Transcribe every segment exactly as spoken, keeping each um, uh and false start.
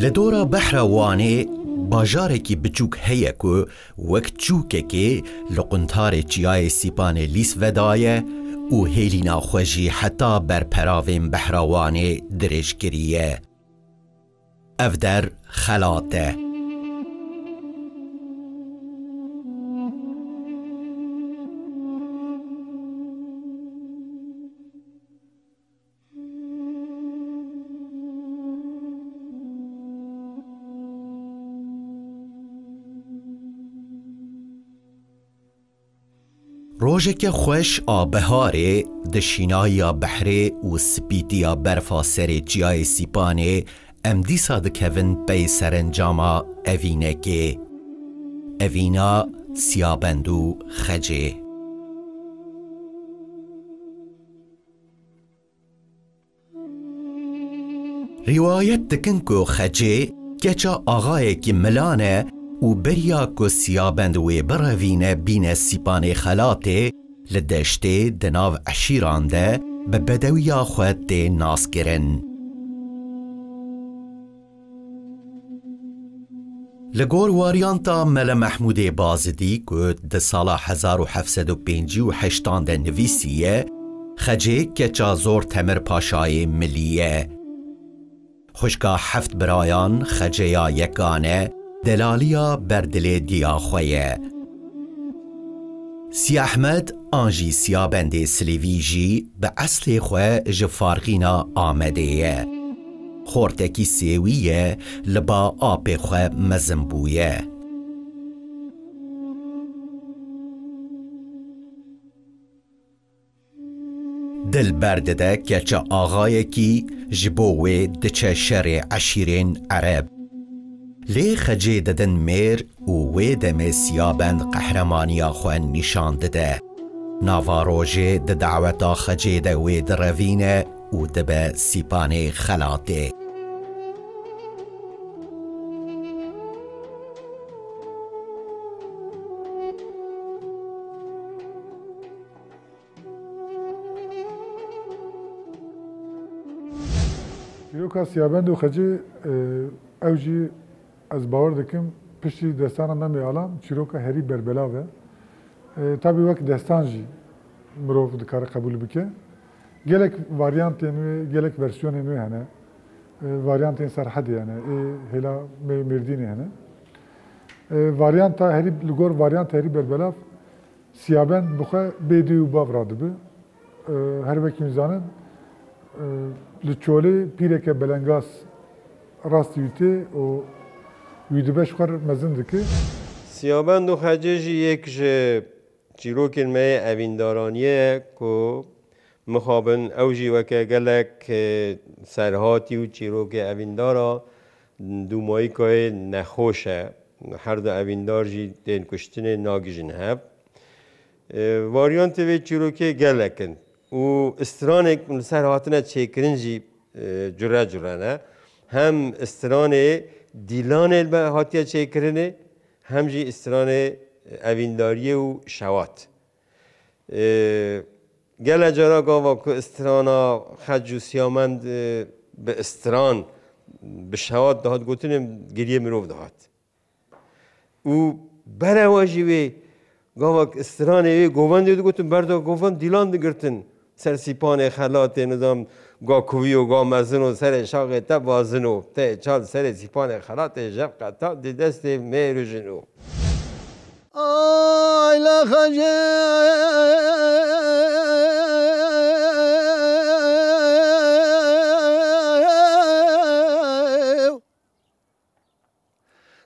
Li dora behra Wanê bajarekî biçûk heye ku wek çûkekê li quntarê Çiyayê Sîpanê lîs vedaye û hêlîna xwe jî heta ber peravên behra Wanê dirêj kiriye. Ev der Xelat e. Rojeke xweş a biharê di şînayiya behrê û spîtiya berfa serê Çiyayê Sîpanê em dîsa dikevin pey serencama evînekê. Evîna Siyabend û Xecê. Rîwayet dikin ku Xecê keça axayekî milan e û beriya ku Siyabend wê birevîne bîne Sîpanê Xelatê, li deştê di nav eşîran de bi bedewiya xwe tê naskirin. Li gor waryanta Mele Mehmûdê Bazidî ku di sala hezar û heft sed û pêncî û heştan de nivîsiye, Xecê keça Zor Temir Paşayê Milî ye. Xwişka heft birayan Xeceya Yekane delaliya berdilê diya xwe ye. Siyahmed an jî Siyabendê Silêvî jî bi eslê xwe ji Farxîna Amedê ye. Xortekî sêwî ye, li ba apê xwe mezin bûye. Dil berdide keça axayekî ji bo wê diçe şerê eşîrên Ereb. Lê Xecê didin mêr û wê demê Siyabend qehremaniya xwe nîşan dide. Nava rojê di daweta Xecê de wê direvîne û dibe Sîpanê Xelatê. Çîroka Siyabend û Xecê, e, ew jî ez bawer dikim piştî destana Memê Alam çîroka herî berbelav e. E, tabî wek destan jî mirov dikare qebûl bike. Gelek varyantên wê, gelek versiyonên wê hene. E, varyantên Serhedê hene, ê hêla Mê-, Mêrdînê hene. E, varyanta herî, li gor varyanta herî berbelav, Siyabend bi xwe bê dê û bav radibe. E, her wekî hûn zanin, e, li çolê pîreke belengaz rastî wî tê û wî dibe ji xwe re mezin dike. Siyabend û Xecê jî yek ji çîrokên me yê evîndaraniyê ye ku mixabin ew jî weke gelek, e, serhatî û çîrokê evîndara dûmayîkayê nexweş e. Her du evîndar jî tên kuştinê, nagihîjin hev. E, varyantê vê çîrokê gelek in û stranên li ser hatine çêkirin jî, e, cure cure ne. Hem stranê dîlanê li me hatiye çêkirinê, hem jî stranê evîndariyê û şewat. E, gele cara gava ku strana Xec û Siyabend, e, bi stran, bi şewat dihat gotinê, giriyê mirov dihat. Û berewa jî wê gavak stranê wê govendê digotin, berda govend dîlan digirtin. Ser Sîpanê Xelatê nizam ga kuvî û ga mezin û serê şaxê te bazin û te çal serê Sîpanê Xelatê jev qeta di destê mêr û jin û. Ay la Xecê.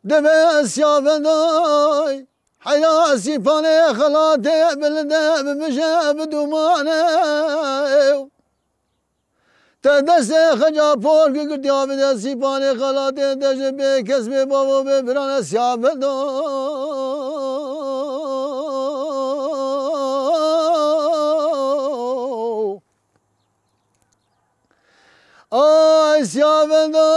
Dibê Siyabendê, heyra Sîpanê Xelatê, bilinde bibije bi dûmanê. Te destê Xeca porkî girtiya bide Sîpanê Xelatê, te ji bê kes bê bavo bê birane Siyabendê. Ay Siyabendê.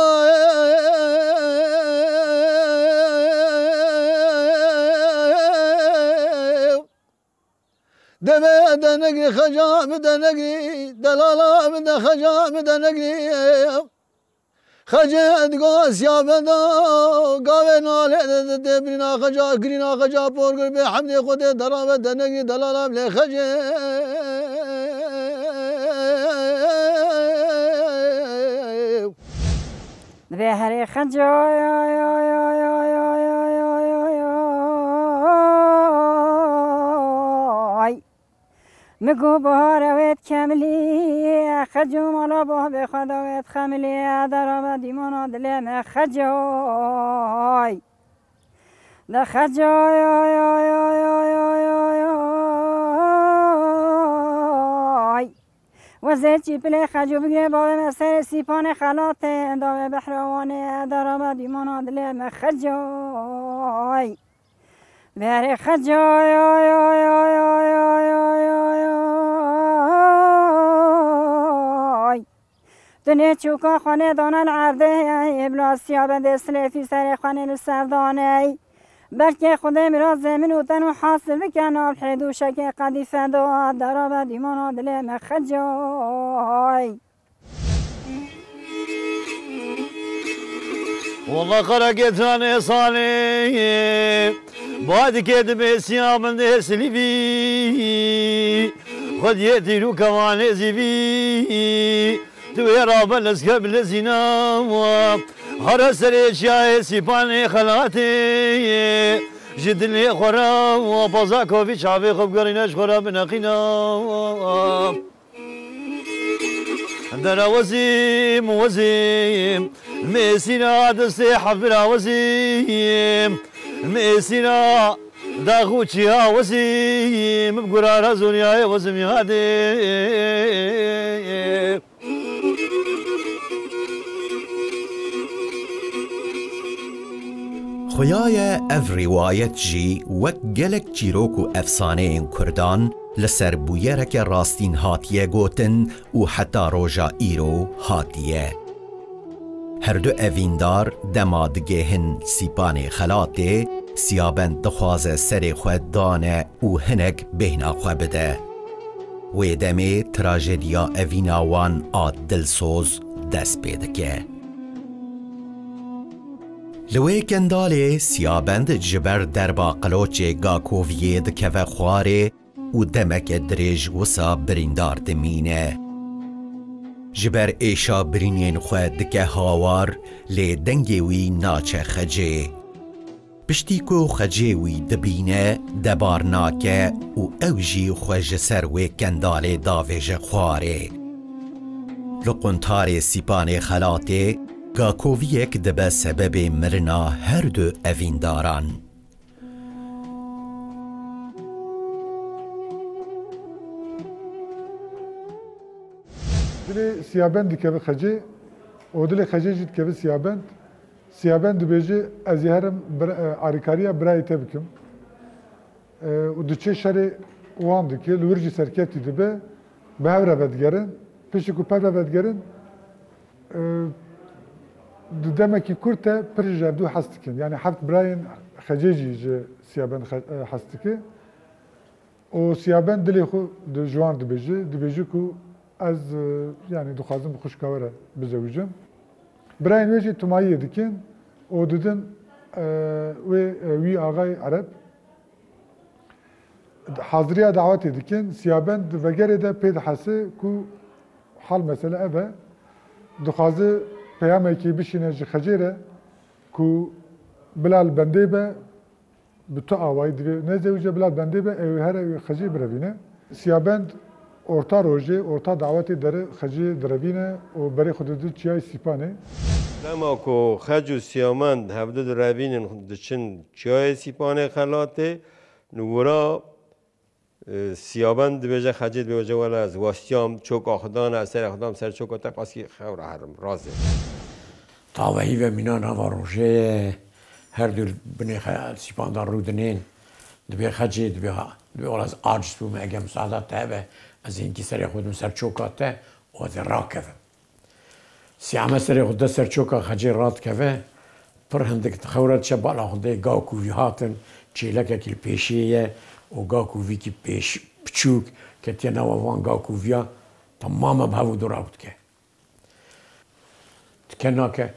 Deve de negri, Xeca bide negri, delala bide, Xeca bide negri. Xecê digo Siyabenda, gavê nalê de, de, de, birîna xeca, girîna xeca, por gir bê hemdê Xwedê, derabe denegî delala lê xecê. Divê herê xeca, Min got, "Bahar ew ê dikemilî, xeco mala bavê xwe da wê dixemilî, dera me dîmana dilê me xecay. De xecay, ay, ay, ay, ay, ay, ay, ay, ay. Wezê çîpilê xeco bigire, bavê me serê sîpanê xelatê, da wê behra wanê, dera me dîmana dilê me xecay." Berê xecay, ay, ay, ay. Dinê çûka xwe nêdane li erdê, bila Siyabendê silêfî serê xwe nê li ser daney. Belkê Xwedê mirazê min û te nû hasil bike nav hêd û şekê qedîfe da, dera be dîmana dilê me xecay. Walla xerekê tanê sanê, badikê dibê siya min dê silîbî. Xwediyê tîr û kevanê zîvî, tu wê rabe lezke bi lezîna. Here serê çiyayê sîpanê xelatê, ji dilê xwe re paza kovî çavê xwe bigerîne ji xwe re bineqîne. Dera wezîm, wezîm, mêsîna destê hevbira wezîm, mêsîna dax û çiya wezîm, bi gurara zonyayê wezîm yadê. Xuya ye ev rîwayet jî wek gelek çîrok û efsaneyên kurdan li ser bûyereke rastîn hatiye gotin û heta roja îro hatiye. Her du evîndar dema digêhin Sîpanê Xelatê, Siyabend dixwaze serê xwe dane û hinek bêhna xwe bide. Wê demê trajediya evîna wan a dilsoz dest pê dike. Li wê kendalê Siyabend ji ber derba qiloçê Gakoviyê dikeve xwarê û demeke dirêj wisa birîndar dimîne. Ji ber êşa birînên xwe dike hawar, lê dengê wî naçe xecê. Piştî ku xecê wî dibîne, debar nake û ew jî xwe ji ser wê kendalê davêje xwarê. Li quntarê Sîpanê Xelatê, gakoviyek dibe sebebê mirina her du evîndaran. Dilê Siyabend dikeve xecê û dilê xecê jî dikeve Siyabend. Siyabend dibêje, "Ez ê herim bir-, e, arîkariya birayê te bikim." E, û diçe şerê wan dike, li wir jî serkeftî dibe, bi hev re vedigerin. Piştî ku pevre vedigerin, e, di demekî kurt de pir ji hevdû hez dikin. Yanî heft birayên xecê jî ji Siyabend xe-, e, hez dike. Û Siyabend dilê xwe di ji wan dibêje, dibêje ku ez, e, yanî dixwazim bi xwişka we re bizewicim. Birayên wê jî timayiyê dikin û didin, e, wê, e, wî axayê Ereb. Haziriya dawetê dikin, Siyabend di vegerê de pê dihese ku hal mesele ev e. Dixwaze peyamekê bişîne ji xecê re ku bila li bendê be, bi tu awayî divê nezewije, bila bendê be, ew ê here ew ê xecê birevîne. Siyabend orta rojê, orta dawetê dere xecê direvîne û berê xwe dide çiyayê Sîpanê. Dema ku xec û Siyabend hevdu direvînin diçin çiyayê Sîpanê Xelatê, li wira E, Siyabend dibêje, xecê dibêje, wele ez westiyam, çoka xwe dane, ez serê xwe dam ser çoka te, paskî xew re herim, razê. Tavehî ve mîna nava rojê ye, her du binê xe-, sîpandan rû dinên, dibê xecê, dibê ha, dibê wele ez aciz bûme, ege misaada te hebe, ez hinkî serê xwe dim ser çoka te û ez ê rakevim. Siyame serê xwe de ser çoka xecê radikeve, pir hindik di xew re diçe bala xwe dê, gav ku vî hatin, çêlekekî li pêşiyê ye û gav ku vîkî pêş, piçûk ketiye nava van gav ku viya, temame bi hev û du raw dike. Dike nake,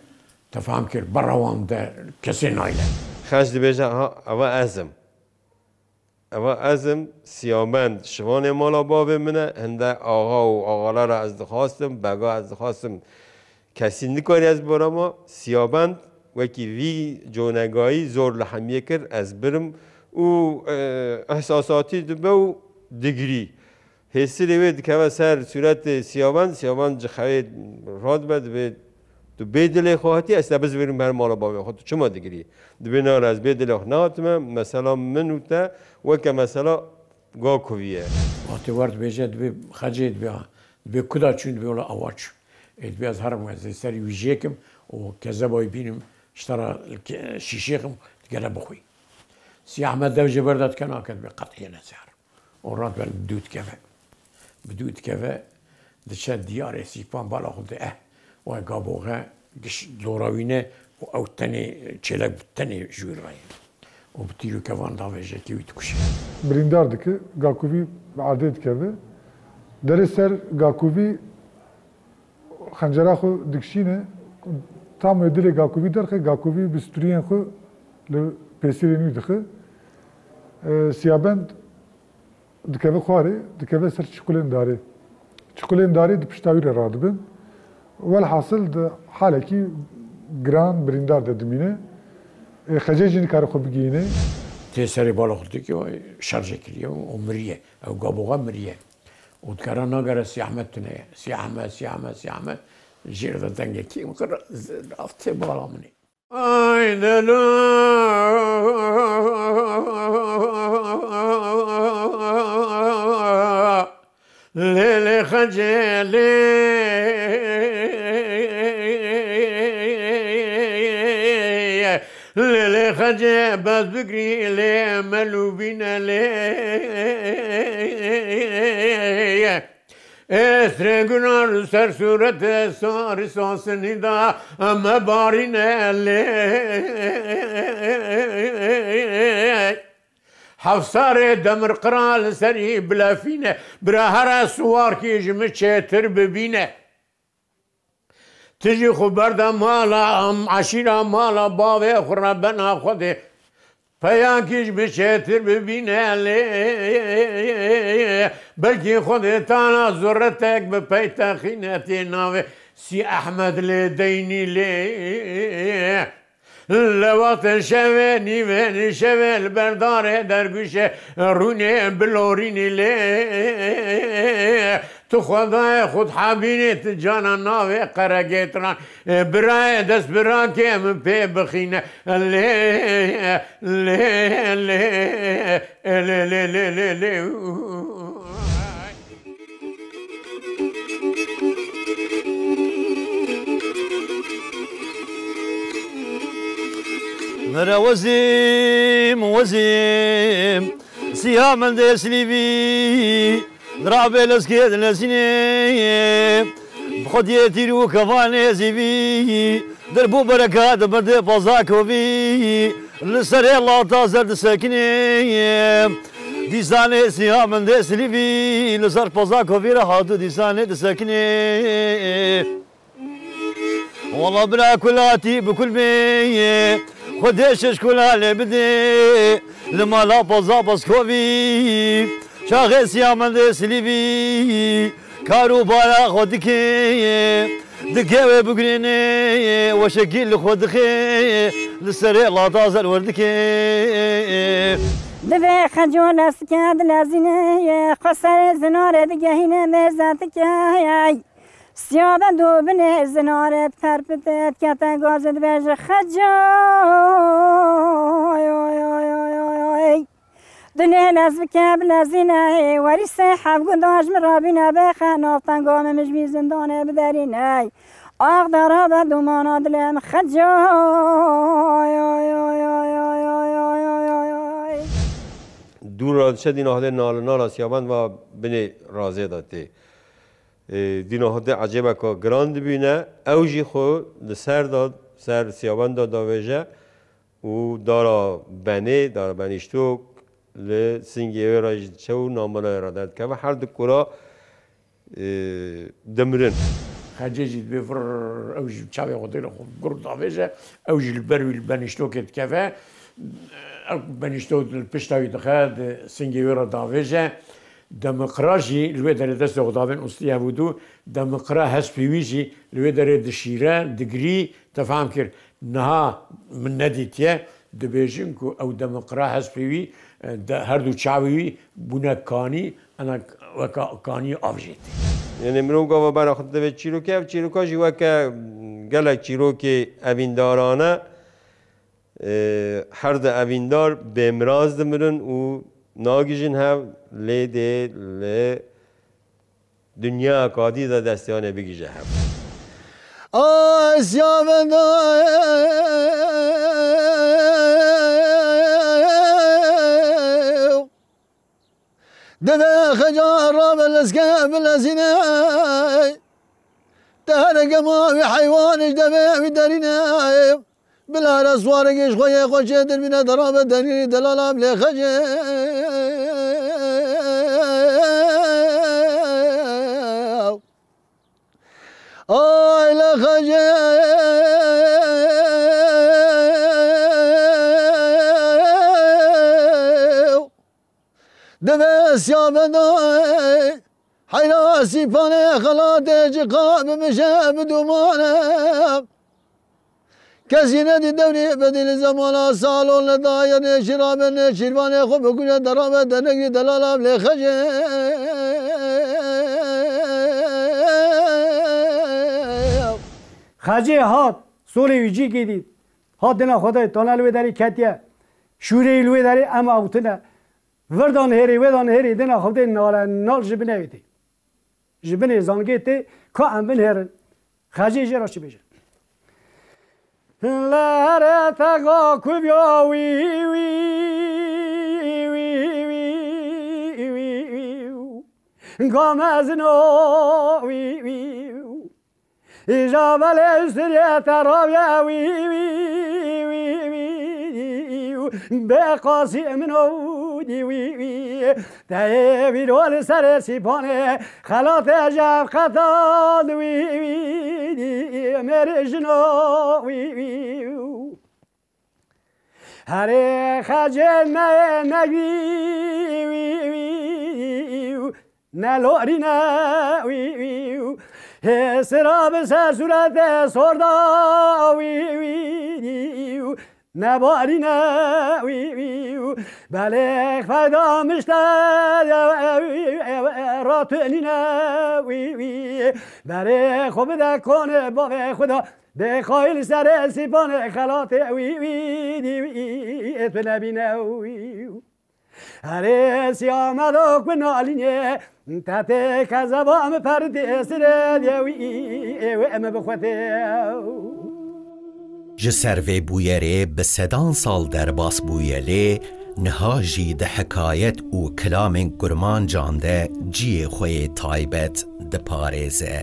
te fehm kir, berra wan de kesê nayne. Xenc dibêje, ha, eva ez im. Eva ez im, Siyabend şivanê mala bavê min e, hinde axa û axalara ez dixwastim, bega ez dixwastim, kesî nikarî ez bibarama. Siyabend wekî vî conegayî zor li hemiyê kir, ez birim û, e, ehsasatî dibe û digirî. Hêsirê wê dikeve ser sûretê Siyabend, Siyabend ji xewê radibe, dibê, tu bê dilê xwe hatî, ez te bizivînim her mala bavê xwe, tu çima digirî? Dibê, na, ez bê dilê xwe nehatime, mesela min û te weke mesela Gakovî ye. Wextê wer dibêje, dibê Xecê, dibê, ha, dibê ku da çûn, dibê wela awa çûn. Ê, dibê ez herim, ez ê serî wî jêkim û kezeba wî bînim, ji te re li ke-, şîşê xim, digere bixwî. Sî Ehmed dev jê berda dike nake, dibê qet yê nezer. Û radibe li bi dû dikeve. Bi dû dikeve, diçe diyarê Sîpan bala xwe dê, eh, we gaboxe giş dora wî ne û ew tenê çêlek bi tenê ji wî re ye. Û bi tîr û kevan davêje kê wî dikuşe. Birîndar dike, Gakovî bi erdê dikeve. Derê ser Gakovî xencera xwe dikişîne, tam wê dilê Gakovî derxe, Gakovî bi stûriyên xwe li pêsîrên wî dixe. E, Siyabend dikeve xwarê, dikeve ser çiqulên darê. Çiqulên darê di pişta wî re radibin. Welhasil di halekî giran birîndar de dimîne. E, Xecê jî nikare xwe bigihîne. Tê serê bala xwe dike, şerjê kiriye û miriye. Ew gaboxa miriye. Û dikare nagere Sî Ehmed tune ye. Sî Ehmed, Sî Ehmed, Sî Ehmed. Jê re de dengekî qir, zirav tê bala min ê. Ay delo, lê lê Xecê lê. Lê lê Xecê bes bigirî lê melûbîne lê. Êsrê gunan ser sûretê sarî sasinî da me barîne lê. Hefsarê demir qira li serî bilefîne, bira here siwarkî ji min çêtir bibîne. Tu jî xwe berde mala, em eşîra mala bavê xwe re bena Xwedê. Peyakî ji min çêtir bibîne lê. Belkî Xwedê tana zuretek bi pey texîne tê navê Sî Ehmed lê deynî lê. Li wextê şevê, nîvê nîşevê li ber darê dergûşê rûnê bilorînî lê. Tu xwedayê xwe dihebînî, tu cana navê qeregê tiran, birayê dest birakê min pê bixîne. Lê, lê, lê, lê, lê, lê, lê, lê. Mere wezîm, wezîm, siya min dê silîvî, dirabê lezkê dilezînê, bi xwediyê tîr û kevanê zîvî, dir bû bereka di bindê paza kovî, li serê lata zer disekinê. Dîsanê siya min dê silîvî, li ser paza kovî re hatû dîsanê disekinê. Wala bira kulatî bi kul bê, Xwedê şeş kula lê bidê, li mala paza paskovî, çaxê siya min dê silîvî. Kar û bara xwe dike, dike wê bigirêne, weşekî li xwe dixe, li serê lata zer werdike. Divê Xeco lezke dilezîne, xwe serê zinarê digehîne mêze dike. Siyabend û binê zinarê diperpite, dikete gazê dibêje Xeco. Dunê lez bike bilezîne, werîsê hevgunda ji min rabîne, bêxe nav tenga min, min ji vî zindanê biderîne. Ax dara be domana dilê min Xeco. Dûr ra diçe dîna hidê nal-, nala Siyabend va binê razê de tê. Ê, dîna hidê ecêbeka giran dibîne, ew jî xwe li ser da, ser Siyabend da davêje. Û dara benê, dara benîştok li singê wê re jî diçe û namela wê re derdikeve. Her du kura, e, dimirin. Xecê jî dibê vir, ew jî çavê xwe têne xwe gur davêje, ew jî li ber wî li beniştokê dikeve. Ew beniştok li pişta wî dixe, di singê wê re davêje. Demiqira jî li wê derê destê xwe davên û stî hev û dû, demiqira hespê wî jî li wê derê dişîre, digirî, te fehm kir. Niha min nedîtiye, dibêjin ku ew demiqira hespê wî, e, de, her du çavê wî bûne kanî, ena weke kanî av jê tê. Yanî mirov gava bera xwe dide vê çîrokê, ev çîroka jî weke gelek çîrokê evîndarane, e, her du evîndar bêmiraz dimirin û nagihîjin hev, lê dê li dinyayeka dî de destê wan ê bigihîje hev. Ay siya benda Deve xeca rabe lezke bilezîne. Te hereke ma wî heywanê ji devê wî derîne. Bilare suwareke ji xwe yê xwe çê dirbîne derabe derî delala bilê xecê. Ay le xecê. Divê siya bendayê heyra sîpanê xelatê ciqa bimişe bi dûmane. Kesî nedî dewrî bedî li zemana salon li dayê nêşîra be nêşîrvanê xwe bikuje derabe denegî delala lê xecê. Xecê hat, solê wî cîkê dît. Hat dina Xwedayê tane li wê derê ketiye. Şûreyî li wê derê em awtine. Vir dan hêrê, wê dan hêrê, dina Xwedê nale nal ji binê wê tê. Ji binê zangê tê, ka em binhêrin. Xecê jê re çi bêje? Lere tega kuviya wî, wî, wî, wî, wî, wî, wî. Gamezino, wî, wî, wî. Îja belê sirê te raviye wî, wî, wî, wî, wî. Bê qasî min o dî wî, wî. Te yê vîro li serê sîpanê xelatê jev qetan wî, wî, dî. Mêrê jino wî, wî. Herê xecê me, me wî, wî, wî, ne lorîne wî, wî. Hê sira bi ser sûretê sorda wî, wî, ne barîne wî, wî. Belê fayda mişte ratunîne wî, wî. Berê xwe bide konê bavê xwe da. Bê xayî li serê sîpanê xelatê wî, wî, dî, wî, tu nebîne wî. Herê siya me do ku nalînê, te tê kezeba min perdê sirê dê wî, ê wê min bixwetê. Ji ser vê bûyerê bi sedan sal derbas bûye lê niha jî di hikayet û kilamên kurmancan de ciyê xwe yê taybet diparêze.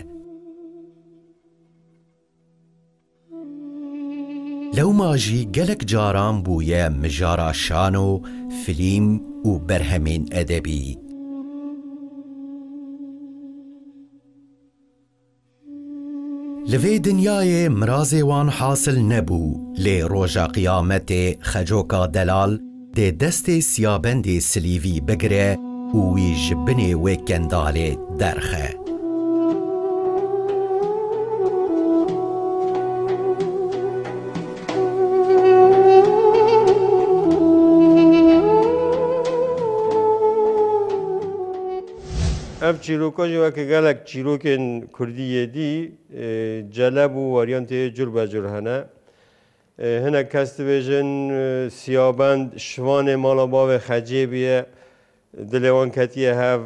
Lewma jî gelek caran bûye mijara şano, filîm û berhemên edebî. Li vê dinyayê mirazê wan hasil nebû, lê roja qiyametê xecoka delal dê destê Siyabendê Silîvî bigire û wî ji binê wê kendalê derxe. Ev çîroka jî weke gelek çîrokên kurdî yê dî, e, celeb û waryantê cur be cur hene. E, hinek kes dibêjin, e, Siyabend şivanê mala bavê Xecê bûye, dilê wan ketiye hev, e,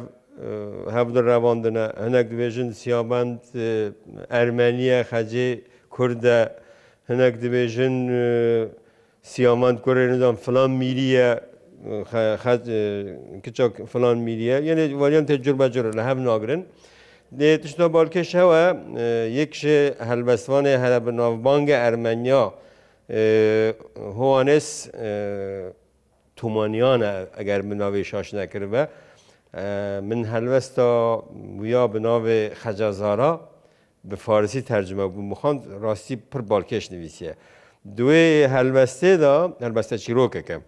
hev di revandine. Hinek dibêjin Siyabend, e, Ermenî ye, Xecê Kurd e. Hinek dibêjin, e, Siyabend kurê nizam filan mîrî ye, xe-, xe-, e, kiça filan mîrî ye. Yanî waryantê cur be cur li hev nagirin. Lê tişta balkêş hew e, e, yek ji helbestvanê here bi navbangê Ermeniya, e, Hoanes, e, Tumaniyan e, eger min navê şaş nekiribe. E, min helbesta wiya bi navê Xeca Zara, Bi farisî tercime bû, min xwend, rastî pir balkêş nivîsiye. Di wê helbestê de, helbeste çîrokek e.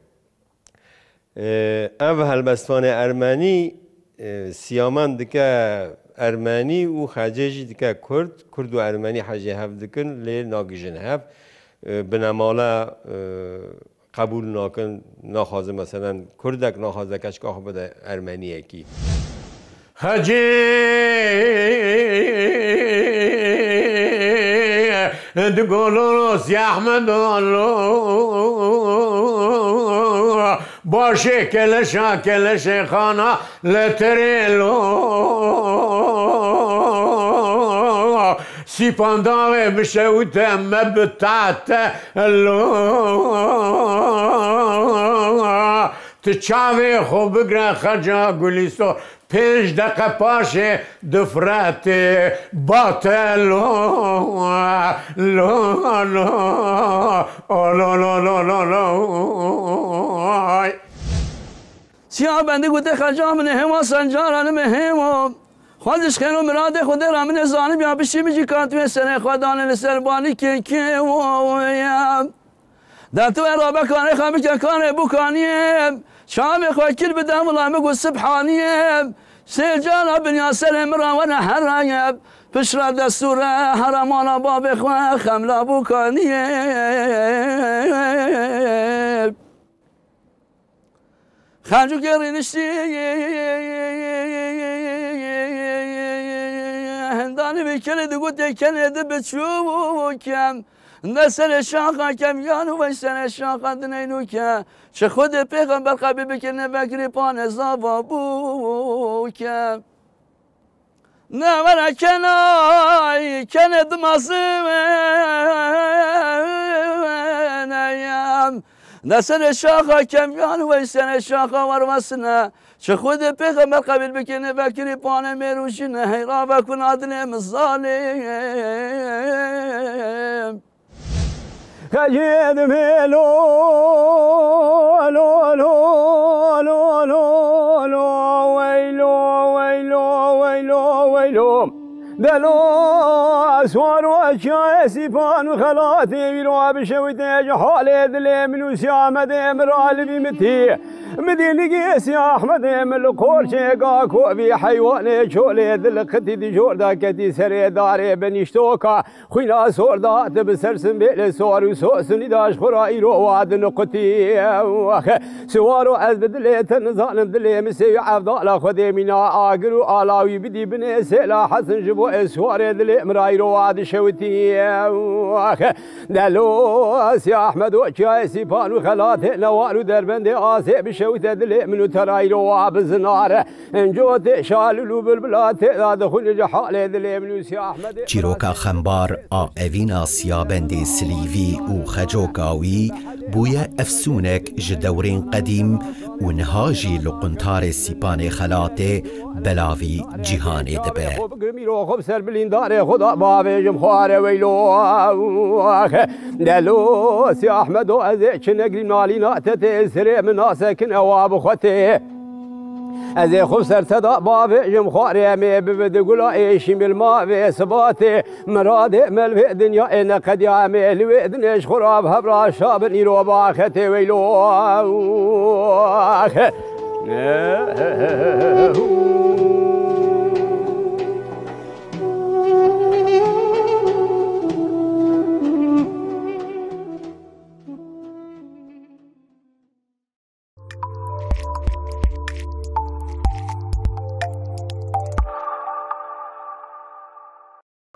Ee, ev helbestvanê ermenî, e, Siyamen dike ermenî û Xecê jî dike kurd. Kurd û ermenî hejê hev dikin, lê nagihîjin hev. E, binemale, e, qebûl nakin, naxwazin, meselen, kurdek naxwaze keçika xwe bide ermeniyekî. Xecê digolo, Siyahmedolo, başê keleşa, keleşê xana leterê lo. Sîpandaxê bişewite me bi tahte lo. Tu çavê xwe bigre Xeca Gulîsto, pênc deqe paşê difrete bate lo, lo, lo, o lo, lo, lo, lo, lo. Siyabendî gote Xeca min ê hêwa, Sencaranî min hêwa. Xwendî ji xêr û miradê Xwedê re min ê zanim ya bişî min jî katûyê serê xwe danê li ser balikê kêwa. Dertû ê rabe karê xwe bike karê bûkaniyê. Çavê xwe kir bide wila min got sibhaniyê. Sê cara binya serê min re were heraye. Piştre destûre here mala bavê xwe xemla bûkaniyê. Xencûkê rîniştî hindanî vî kelê digotê kelê di biçûk em. Ne serê şaxa kem yan û vey serê şaxa dineynûke. Çi Xwedê pêxember qebîl bike ne vekirî pane zava bûke. Ne were kenay, kenê dimazî wêneyem. Ne serê şaxa kemyan wey serê şaxa werwesine. Çi Xwedê pêxember qebîl bike ne vekirî pane mêr û jine. Hey rave kuna dilê min zalim. Xecê dibê lo, lo, lo, weylo, weylo, weylo, weylo. Delo, swaro çiyayê Sîpan û Xelatê wî ro bişewite ji halê dilê min û Sî Ahmedê min ra li vî mitî. Min dî nigê Sî Ahmedê min li qorçê ga kovî heywanê çolê dil qitî di jor da ketî serê darê benîştoka. Xwîna sor da hate bi ser simbêlê sor û sosinî da ji xwe ra îro wa diniqutî. Siwaro ez bi dilê te nizanim dilê min sêwî evdala Xwedê mîna agir û alawî bidî binê sêla hesin ji bo ê siwarê dilê min ra îro wa dişewitî. Delo Sî Ahmedo çiyayê Sîpan û Xelatê newar û derbendê asê bişewite dilê min û te ra îro wa bizinare. Înco tê şalil û bilbila tê da dixwîne ji halê dilê min û Sî Ahmedê. Çîroka xembar a evîna Siyabendê Silîvî û xecoka wî bûye efsûnek ji dewrên qedîm û niha jî li quntarê Sîpanê Xelatê belavî cîhanê dibe. Xwe bigirmî ro xwe bi ser bilîndarê xwe da bavêjim xware weylo. Delo Sî Ahmedo ez ê çi negrî nalîna te tê sirê min nasekin ewa bi xwe tê. Ez ê xwe ser te da bavêjim xwarê em ê bibide gula êşî milma vê sibatê. Miradê me li vê dinyayê neqediya em ê li wê dinê ji xwe ra bi hev ra şabin îro baxetê weylo.